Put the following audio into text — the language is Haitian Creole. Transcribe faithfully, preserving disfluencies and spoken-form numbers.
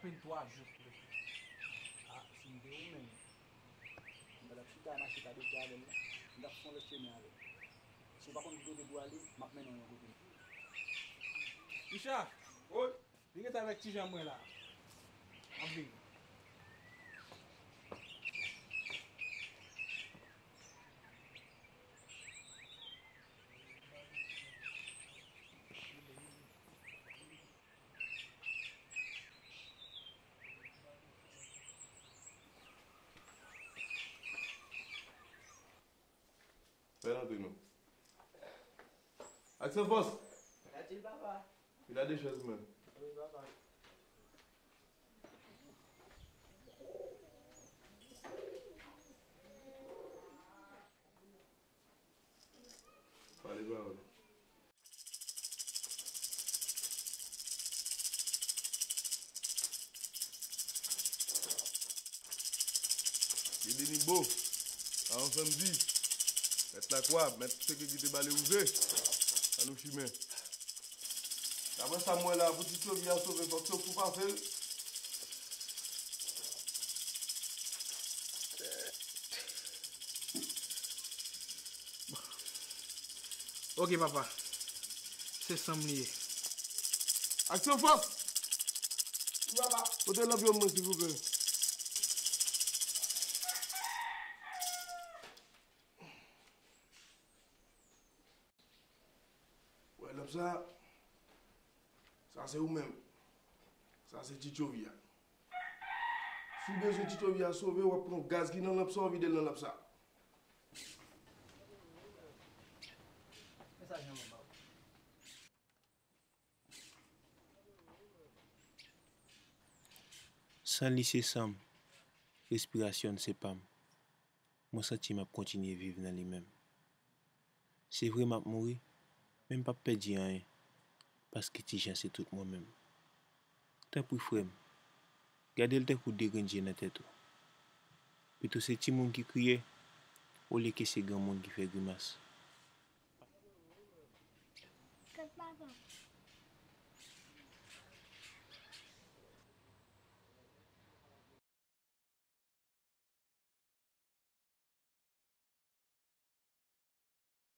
Peine twa jou. A, si m te ou menm, m pa t ap chita mache pa de pye avè l la. M t ap fè yon lòt chemen avè l. Si w pa konn ki kote pou w ale, m ap mennen w yon kote. Richard! Wi. Vin rete avèk Ti Jan mwen la. M ap vini. Fè l antre non. Aksyon fòs! Latil papa. Vin la de chèz mwen. Wi papa. Pale pawòl. Li vini bo. Avan fè m di. Mèt lakwa, mèt sekirite bale wouze. Ann ou chimen. Daprè sa m wè la, pou ti Tyovi a sove, fòk Tyovi pa fè l. Ok papa. Se sanm li ye. Aksyon fòs! Wi papa. Pote lanp yo mwen silvouplè. Wè lanp sa, sa se ou menm. Sa se Ti Tyovi a. Si w bezwen Ti Tyovi a sove, w ap pran gaz ki nan lanp sa, w vide l nan lanp sa. San li se san m, respirasyon l se pa m. Mwen santi m ap kontinye viv nan li menm. Se vre m ap mouri, men m p ap pèdi anyen, paske Ti Jan se tout mwen menm. Tanpri frè m, gade l tankou de grenn je nan tèt ou. Pito se timoun ki kriye, olye ke se granmoun ki fè grimas. Kot papa?